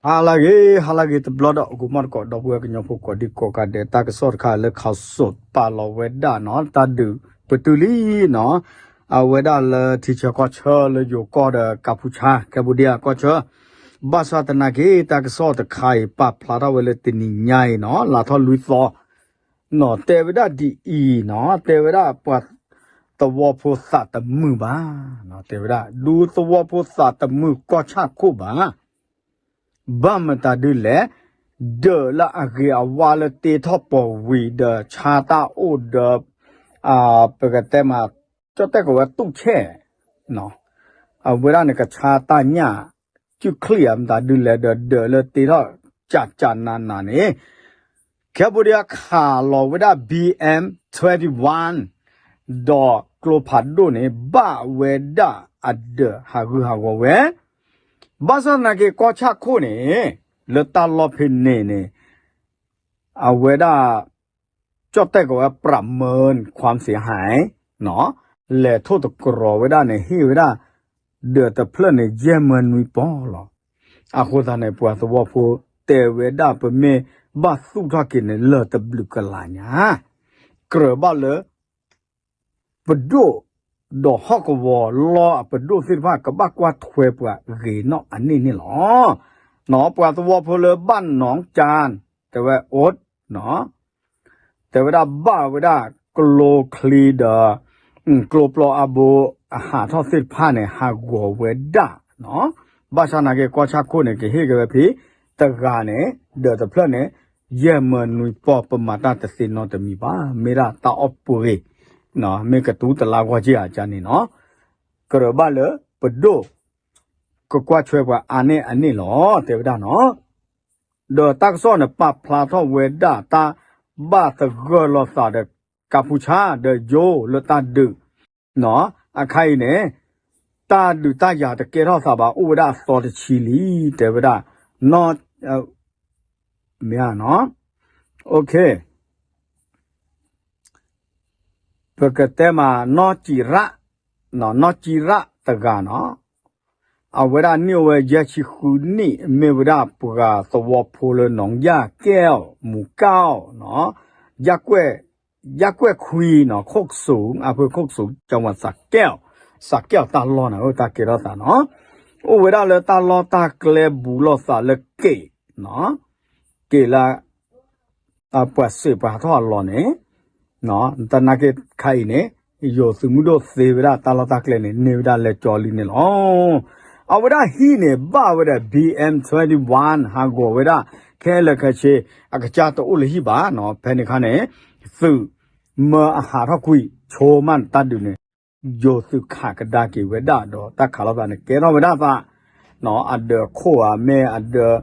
ဟါလၢအဂ့ၤ ဟါလၢအဂ့ၤတဘျီဒီး အိၣ်မူတကိး ဒီပုၢ်ဝဲၢ်ကညီဖိကိးဒံကိးဂၤဒဲး တၢ်ကစီၣ်တခါလၢ ခီးစိး ပာ်လီၤဝဲဒၣ်နီၤ တၢ်ဒုးပတုာ်လံနီၤ အဝဲဒၣ်လၢထံဆၢကီၢ်ဆၢလၢယိၤကီၢ်ဒီးကၢ်ဖူဆါ Cambodia ကီၢ်ဆၢ ဘၣ်ဆၣ်သနာ်က့ တၢ်ကစီၣ်တခါအံၤ ပာ်ဖျါထီၣ်ဝဲလၢတနံၤညါအံၤနီၤ လါထီၣ်လွံၢ်သီ နီၤ တဲဝဲဒၣ်ဒ်အံၤနီၤ တဲဝဲဒၣ်ပှၤသဝီဖိသးတမုာ်ဘၣ် တဲဝဲဒၣ် ဒူသဝီဖိသးတမုာ်ကီၢ်ဆၣ်ခိၣ်ဘၣ် ဘၣ်မတၤဒ်လဲၣ် ဒၢးလၢအဂ့ၤအဝါလၢတ့ထီၣ်ပီၤဝံၤဒီး ဆါတၢ်အိၣ်ဒီး ပကတဲမး ကၠီၣ်တဲၣ်ကဝဲတူၢ်ဆဲၣ် အဝဲဒၣ်န့ၣ် ကဆါတၢ်ညၣ် ကုချံၣ်အမတၤဒ်လဲၣ်ဒီး ဒၢးလၢတ့ထီၣ်ကၠးကၠးနးနးန့ၣ် Cambodia ခးလီၤဝဲဒၣ် ဘီအၣ်အမ် twenty-one ဒီးကျိဖးဒိၣ်န့ၣ် ဘၣ်ဝဲဒၣ်အဒၢးဟးဂူာ်ဟးဂီၤဝဲ ဘၣ်ဆၣ်သနာ်က့ ကီၢ်ဆၣ်ခိၣ်န့ၣ် လၢတၢ်လီၢ်ဖဲန့ၣ်န့ၣ် အဝဲဒၣ် ကၠီၣ်တဲၣ်ကဝဲ ပြးမၢၣ် ความเสียหาย လဲၤထိၣ်သတြီၤဝဲဒၣ်န့ၣ် ဟ့ၣ်ဝဲဒၣ် ဒၢးတဖျၢၣ်န့ၣ် ယဲၢ်မၢနွံပီၢ်လီၤ. အဃိသတးန့ၣ် ပှၤသဝီဖိတဲဝဲဒၣ် ပမ့ၢ်ဘၣ်သူၣ်ထီၣ်က့ၤန့ၣ် လၢၢ်တဘျုးကလးညါ ကြၢးဘၣ်လၢ ပဒိၣ် ဒီးဟီၣ်ကဝီၤလီၢ်အပဒိၣ်သ့ၣ်တဖၣ် ကဘၣ်ကွၢ်ထွဲပှၤဂ့ၤနီၣ်အန့ၣ်န့ၣ်လီၤ. ပှၤသဝီဖိလၢဘၣ်နီၣ်ကၠၣ် တဲဝဲအိၣ် တဲဝဲဒၣ်ဘၣ်ဝဲဒၣ် ကျိချံဒီး ကျိပျီအဘိ အဟးထီၣ်သ့ၣ်တဖၣ်န့ၣ် ဟးဂီၤဝဲဒၣ် ဘၣ်ဆၣ်သနာ်က့ ကီၢ်ဆၣ်ခိၣ်န့ၣ် ကဟ့ၣ်က့ၤဝဲဖဲ တဂၤန့ၣ် ဒၢးတဖျၢၣ်န့ၣ် ယဲၢ်မၢနွံပီၢ် ပမၤတၢ်တသ့နီတမံၤဘၣ် မ့ၢ်ဒၣ်တၢ်အီၣ်ပှ့ၤ မ့ၢ်ကတူၤတလါဂီၢ်က့ၤဧါန့ၣ်နီၤ ကြၢးဘၣ်လၢပဒိၣ် ကကွၢ်ထွဲပှၤအါန့ၢ်အန့ၣ်လီၤ တဲဝဲဒၣ်နီၤ ဒီးတၢ်ကစီၣ်န့ၣ် ပာ်ဖျါထီၣ်ဝဲဒၣ်တၢ်ဘၣ်သဂၢၢ်လိာ်သးဒီး ကၢ်ဖူဆါ ဒီးယိၤလၢတၢ်ဒုး အခါအံၤန့ၣ် တၢ်ဒုးတၢ်ယၤတကဲထီၣ်သးဘၣ် အိၣ်ဝဲဒၣ်အသီတဆံလံ တဲဝဲဒၣ် နီၤ မ့ၢ်ဧါနီၤ ပကတဲမး နီၢ်ကံရၣ် နီၢ်ကံရၣ်တဂၤနီၤ အဝဲဒၣ်နံၣ်အိၣ်ဝဲယဲၢ်ဆံဃုနံၣ် မ့ၢ်ဝဲဒၣ်ပှၤသဝီဖိလၢနီၣ်ယၣ်ကဲၣ် မူကၣ် ယၣ်ကွဲၣ်ခွံနီၤ ခိၣ်ကစူၤ အဖၢခိၣ်ကစူၤ ကၠီဝး စးကဲၣ်တၢ်လီၢ်န့ၣ် တၢ်ကဲထီၣ်သးနီၤ အိၣ်ဝဲဒၣ်လၢတၢ်လီၢ်တၢ်ကျဲဘူးလိာ်သးလၢက့ၤ က့ၤလၢ ပှၤစံးပှၤထီၣ်အလီၢ်န့ၣ် သနာ်က့ခါအံၤန့ၣ် ယိၤသုးမုၢ်ဒိၣ်သ့ဝဲဒၣ်တၢ်လီၢ်တၢ်ကျဲန့ၣ် န့ၢ်ဝဲဒၣ်လဲၤကၠီလံန့ၣ်လီၤ. အဝဲဒၣ်ဟံၣ်န့ၣ် ဘၣ်ဝဲဒီး ဘီအၣ်အမ် twenty-one ဟးဂီၤဝဲဒၣ် ခဲလၢာ်ခဲဆ့ အကစၢ်တအိၣ်လၢဟံၣ်ဘၣ်နီၤ ဖဲန့ၣ်ခါန့ၣ် သုးမၢအဟးထီၣ်ကွံာ် ဆိမးတၢ်ဒုးန့ၣ် ယိၤသုးခးကဒါက့ၤဝဲဒၣ်ဒီး တၢ်ခးလိာ်သးန့ၣ် ကဲထီၣ်ဝဲဒၣ်သး အဒၢးခိၣ်ဧါ မ့ၢ်အဒၢး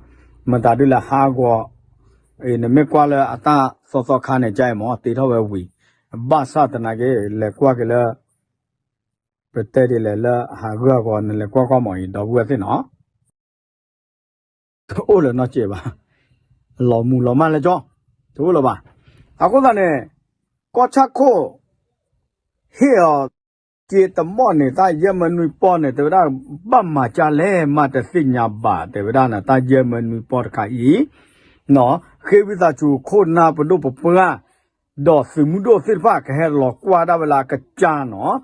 မတၤဒုလၢဟးဂီၤ နမ့ၢ်ကွၢ်လၢအတၢ်သီသီခါန့ၣ် ကမၢ် တ့ထီၣ်ဝဲဝံၤ ဘၣ်ဆၣ်သနာ်က့ လဲၤကွၢ်က့ၤလၢ ပတဲဒ်လဲၣ်လၢအဟးဂူာ်ဟးဂီၤ နလဲၤကွၢ်ကွၢ်မၢ်အံၤ ဒီပုၢ်ဝဲၢ်သ့ၣ်နီၤ တအိၣ်လၢၤနီတစဲးဘၣ် လီၤမူၤလီၤမၢ်လၢကၠီ တအိၣ်လၢၤဘၣ်. အဃိသတးန့ၣ် ကီၢ်ဆၣ်ခိၣ် ဟ့ၣ်အီၤ က့ၤတမီၢ်န့ၣ် တၢ်ယဲၢ်မၢနွံပီၢ်န့ၣ် တဲဝဲဒၣ် ဘၣ်မၤကၢ်လဲၣ် မၤတသ့ၣ်ညါဘၣ် တဲဝဲဒၣ်န့ၣ် တၢ်ယဲၢ်မၢနွံပီၢ်တခါအံၤ ဃ့ဝံသးစူၤခိၣ်နၢ်ပဒိၣ်ပပှၢ် ဒီးသုးမုၢ်ဒိၣ်သ့ၣ်တဖၣ် ကဟဲလီၤကွၢ်ဒၣ်ဝဲလၢအကစၢ်နီၤ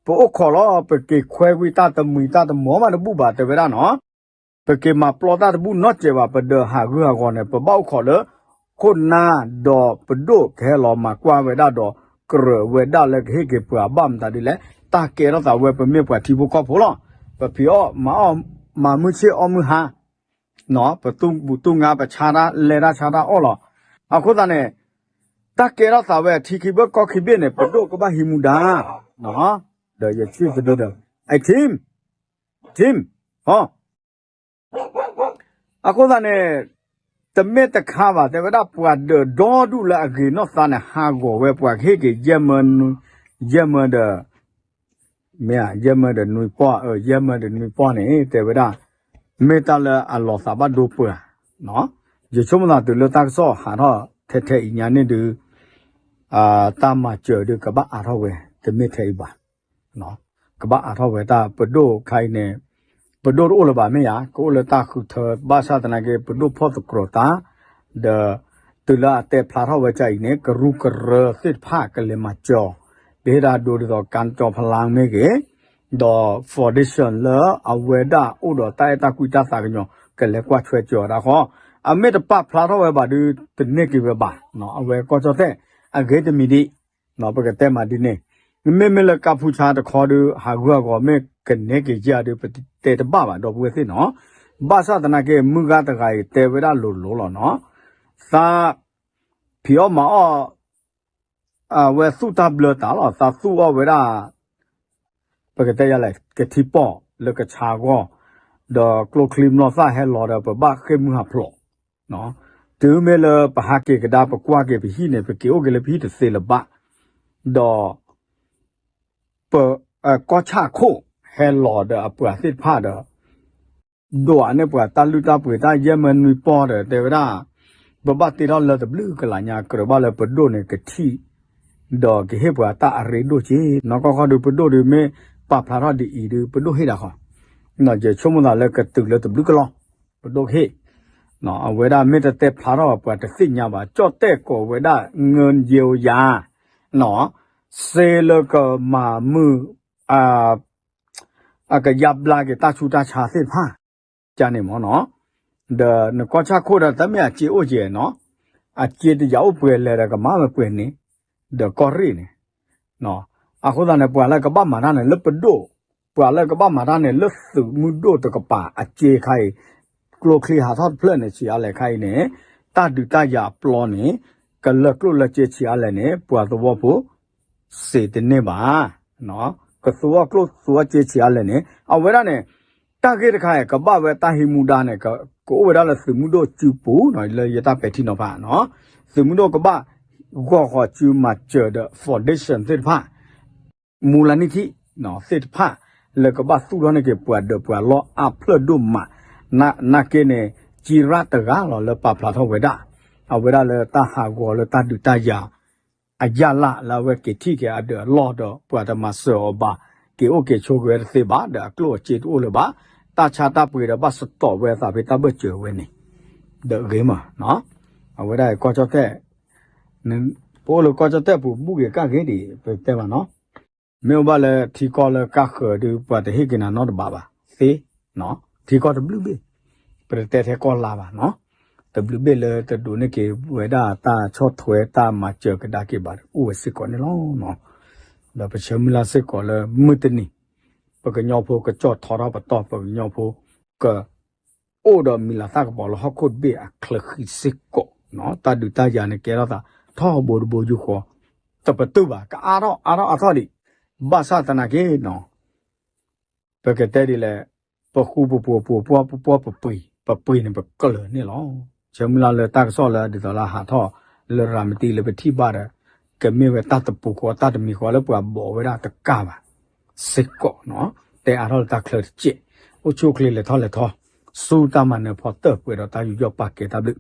ပအိၣ်ခိးလီၤ ပက့ၤခွဲဝံတၢ်တမှံၤတၢ်တမီၤမးတဘူၣ်ဘၣ် တဲဝဲဒၣ်နီၤ ပက့ၤမၤပျီတၢ်တဘူၣ်နီတစဲးဘၣ် ပဒၢးဟးဂူာ်ဟးဂီၤန့ၣ် ပဘၣ်အိၣ်ခိးလၢ ခိၣ်နၢ်ဒီးပဒိၣ်ကဟဲလီၤမၤကွၢ်ဝဲဒၣ်ဒီး ကြၢးဝဲဒၣ်လၢကဟ့ၣ်က့ၤပှၤဘၣ်မတၤဒ်လဲၣ် တၢ်ကဲထီၣ်သးဝဲပမ့ၢ်ပှၤထံဖိကီၢ်ဖိလီၤ. ပဖံးအီၣ်မၤအီၣ် မၤမုၢ်ဆ့ၣ်အီၣ်မုၢ်ဟါ ပတူၢ်ဘူၣ်တူၢ်ငါ ပဆါတၢ်လဲၤတၢ်ဆါတၢ်အီၣ်လီၤ. အဃိသတးန့ၣ် တၢ်ကဲထီၣ်သးဝဲထံခံဘ့ၣ်ကီၢ်ခံဘ့ၣ်န့ၣ် ပဒိၣ်ကဘၣ်ဟံးမူဒါ ဒီးယထံၣ်သဒၢဒီး အ team team ဟီ အဃိသတးန့ၣ် တမ့ၢ်တခါဘၣ် တဲဝဲဒၣ်ပှၤဒၢးဒီဒူၣ်လၢအဂ့ၤနီၢ်သးန့ၣ် ဟးဂီၤဝဲပှၤကဟ့ၣ်က့ၤ ယဲၢ်မၢဒီး မ့ၢ်ဧါ ယဲၢ်မၢဒီးနွံပီၢ် ယဲၢ်မၢဒီးနွံပီၢ်န့ၣ် တဲဝဲဒၣ် မ့ၢ်တၢ်လၢအလီၤသးဘၣ်ဒိပှၤ ယဆိကမိၣ်သးတုၤလၢတၢ်ကစီၣ်ဟးထီၣ်ထဲထဲအံၤညါန့ၣ်ဒုး တၢ်မၤစၢၤဒုးကဘၣ်အါထီၣ်ဝဲ တမ့ၢ်ထဲအံၤဘၣ် ကဘၣ်အါထီၣ်ဝဲတၢ်ပဒိၣ်ခါအံၤန့ၣ် ပဒိၣ်တအိၣ်လၢၤဘၣ်မ့ၢ်ဧါ, ကအိၣ်လၢတၢ်ဃုထၢ ဘၣ်ဆၣ်သနာ်က့ ပဒိၣ်ဖီၣ်သတြီၤတၢ်, ဒီး တုၤလၢအတဲဖျါထီၣ်ဝဲဒ်အံၤန့ၣ် ကရူၢ်ကရၢသ့ၣ်တဖၣ်ကလဲၤမၤစၢၤအီၤ, ပဟ့ၣ်တၢ်ဒိဒ်သိး ကၣ်ကၠီဖလါမ့ၢ်ဂ့ၤ, ဒီး foundation လၢအဝဲဒၣ်အိၣ်ဒီးတၢ်အဲၣ်တၢ်ကွံတၢ်သးကညီၤ ကလဲၤကွၢ်ထွဲစၢၤအီၤဒၣ်ဃီ, အမ့ၢ်တပာ်ဖျါထီၣ်ဝဲဘၣ်ဒုး တန့ၢ်က့ၤဝဲဘၣ်, အဝဲကီၢ်ကၠီၣ်တဲၣ် အဂ့ၤတမံၤဒံး ပကတဲမးဒ်န့ၣ်, မ့မ့ၢ်လၢကါဖူဆါတခီဒုး ဟးဂူာ်ဟးဂီၤမ့ၢ်ကန့ၢ်က့ၤယၤဒုး ပတဲတဘၣ်ဘၣ် ဒီပုၢ်ဝဲၢ်သ့ၣ်နီၤ, ဘၣ်ဆၣ်သနာ်က့ မုၢ်ဂၤတဂၤအံၤတဲဝဲဒၣ်လိၤလိၤလီၤနီၤ, သး ဖံးအီၣ်မၤအီၣ် အဝဲသူၣ်တၢ်ဘျၢတၢ်လီၤ, သးသူၣ်အီၣ်ဝဲဒၣ် ပကတဲယၤလဲၣ် ကထံပီၣ်လၢကဆါအဂီၢ်, ဒီးကျိချံမျိာ်သၣ်ဟဲလီၤဒီး ပဘၣ်ဃ့ၢ်မုၢ်ဟးဖျိး, တုၤမ့ၢ်လၢပဟးက့ၤကဒါ ပကွၢ်က့ၤပဟံၣ်န့ၣ် ပက့ၤအိၣ်က့ၤလၢပဟံၣ်တသ့လၢၤဘၣ်, ဒီး ပ ကီၢ်ဆၣ်ခိၣ်ဟဲလီၤဒီးအပှၤသ့ၣ်တဖၣ်ဒီး ဒိၣ်အန့ၢ်ပှၤတၢ်လုၢ်တၢ်ပှ့ၤတၢ်ယဲၢ်မၢနွံပီၢ်ဒီး တဲဝဲဒၣ် ပဘၣ်တ့ထီၣ်လၢတဘျုးကလးညါ ကြၢးဘၣ်လၢပဒိၣ်န့ၣ်ကထံၣ် ဒီးကဟ့ၣ်ပှၤတၢ်အရ့ဒိၣ်က့, နီၢ်ကီၢ်ခီဒုး ပဒိၣ်ဒုးမ့ၢ်ပာ်ဖျါထီၣ်ဒ်အံၤဒုး ပဒိၣ်ဟ့ၣ်ဒၣ်ဃီ, ယဆိကမိၣ်သးလၢကတုၤလၢတဘျုးကလး ပဒိၣ်ကဟ့ၣ်, အဝဲဒၣ်မ့ၢ်တတဲဖျါထီၣ်ဘၣ် ပှၤတသ့ၣ်ညါဘၣ်, ကၠီၣ်တဲၣ်ကိးဝဲဒၣ် ငၢယိယၤ စ့လၢကမၤမုာ် အကယါဘျါက့ၤတၢ်ဆူးတၢ်ဆါသ့ၣ်တဖၣ် ကန့ၣ်မ့ၢ်နီၤ, ဒီးနကီၢ်ဆၣ်ခိၣ်ဒီး တမ့ၢ်အစ့အိၣ်ကဲနီၤ, အစ့တယာ်အိၣ်ပှဲၤလဲၣ်ဒီး ကမၤဝဲပှဲၤန့ၣ်, ဒီးကီၢ်ရ့ၣ်န့ၣ်, အဃိသတးန့ၣ် ပှၤလၢကဘၣ်မၤတၢ်န့ၣ် လၢပဒိၣ်, ပှၤလၢကဘၣ်မၤတၢ်န့ၣ် လၢသုးမုၢ်ဒိၣ်တကပၤအစ့ခါအံၤ, ကျိချံဟးထီၣ်တဖျၢၣ်န့ၣ် ဆံးအါလဲၣ်ခါအံၤန့ၣ်, တၢ်ဒုးတၢ်ယၤအပျီန့ၣ်, ကလၢကျိၣ်လၢစ့ဆံးအါလဲၣ်န့ၣ် ပှၤသဝီဖိ စ့တန့ၢ်ဘၣ် ကသူအီၣ်ကျိၣ်သူအီၣ်စ့ဆံးအါလဲၣ်န့ၣ် အဝဲဒၣ်န့ၣ် တၢ်ဂ့ၢ်တခါအံၤ ကဘၣ်ဝဲတၢ်ဟံးမူဒါန့ၣ် ကအိၣ်ဝဲဒၣ်လၢသုးမုၢ်ဒိၣ်စုပူၤ လၢယတၢ်ပဲာ်ထံနီၤဖးနီၤ, သုးမုၢ်ဒိၣ်ကဘၣ်ဂီၢ်ဃီၤစုမၤစၢၤဒီး foundation သ့ၣ်တဖၣ် မူလနံၣ်ထံၣ် သ့ၣ်တဖၣ် လၢကဘၣ်သူၣ်ထီၣ်န့ၢ်က့ၤပှၤဒၢးပှၤလီၢ်အါဖျၢၣ်ဒိၣ်မး, နာ်က့န့ၣ် ကံရၣ်တဂၤလီၤလၢပာ်ဖျါထီၣ်ဝဲဒၣ်, အဝဲဒၣ်လၢတၢ်ဟးဂီၤလၢတၢ်ဒုးတၢ်ယၤ အရလဒ်လၢအဝဲက့ၤထံၣ်က့ၤအဒၢးအလီၢ်ဒီး ပှၤတမၤစၢၤအီၤဘၣ်, က့ၤအိၣ်က့ၤဆိးက့ၤဝဲတသ့ဘၣ် ဒီးအကျိၣ်အစ့တအိၣ်လၢၤဘၣ်, တၢ်ဆါတၢ်ပှ့ၤဒီးဘၣ်စတီးဝဲအသးဖဲတၢ်ဘၢၣ်စၢၤဝဲန့ၣ်, ဒီးဂ့ၤမး, အဝဲဒၣ်ကီၢ်ကၠီၣ်တဲၣ် ပအိၣ်လၢကီၢ်ကၠီၣ်တဲၣ်ပူၤ ဘူၣ်က့ၤကၣ်က့ၤဒံး ပတဲဘၣ်နီၤ, မ့ၢ်အိၣ်ဘၣ်လၢထံကီၢ်လၢကၣ်ဃၢၤဒုး ပှၤတဟ့ၣ်က့ၤနၤနီတဘးဘၣ်သ့, ထံကီၢ်တဘျုးဘ့ၣ်, ပတတဲထဲကီၢ်လါဘၣ်နီၤ, တဘျုးဘ့ၣ်လၢတဒိးန့ၢ်က့ၤဝဲဒၣ်တၢ်ဆီၣ်ထွဲတၢ်မၤစၢၤကဒါက့ၤဘၣ် အိၣ်ဝဲစ့ၢ်ကီးန့ၣ်လီၤ. ဒီးပဆၢမုၢ်လၢ်စ့ၢ်ကီးလၢမုၢ်တနံၤ ပကညီဖိကကၠီၣ်ထီထီၣ်ပတီၢ် ပကညီဖိ က အိၣ်ဒီးမံၤလၤသၣ်ကပီၤလၢဟီၣ်ခိၣ်တဘ့ၣ်အချၢဃံစ့ၢ်ကီး, တၢ်ဒုးတၢ်ယၤန့ၣ်ကဲထီၣ်သး ထီၣ်ဘိတဘိယူၢ်ဃီ, တပတုာ်ဘၣ် ကအါထီၣ်အါထီၣ်အါထီၣ်ဒံး, ဘၣ်ဆၣ်သနာ်က့နီၤ ပကတဲဒ်လဲၣ်, ပဃူပပှီၤပှီၤပှီၤပပှီၤပပှ့ၤ ပပှ့ၤန့ၣ်ပကျၢၤန့ၣ်လီၤ. ဆၢမုၢ်လၢ်လၢတၢ်ကစီၣ်လၢဒ်သိးလၢဟးထီၣ်လၢရၤမတံလၢပထံၣ်ဘၣ်ဒီး ကမ့ၢ်ဝဲတၢ်တပူၤဃီတၢ်တမံၤဃီလၢပှၤဘိးဝဲဒၣ်တကးဘၣ်စ့ၢ်ကီးနီၤ, တဲအါထီၣ်လၢတၢ်ချၢတကဲး, အိၣ်ဆူၣ်အိၣ်ချ့လဲၤထီၣ်လဲၤထီ, ဆူတၢ်မၤနၢၤဖီတၢၢ်ပှဲၤဒီးတၢ်ယူးယီၣ်ပာ်ကဲတၢ်ဘျုး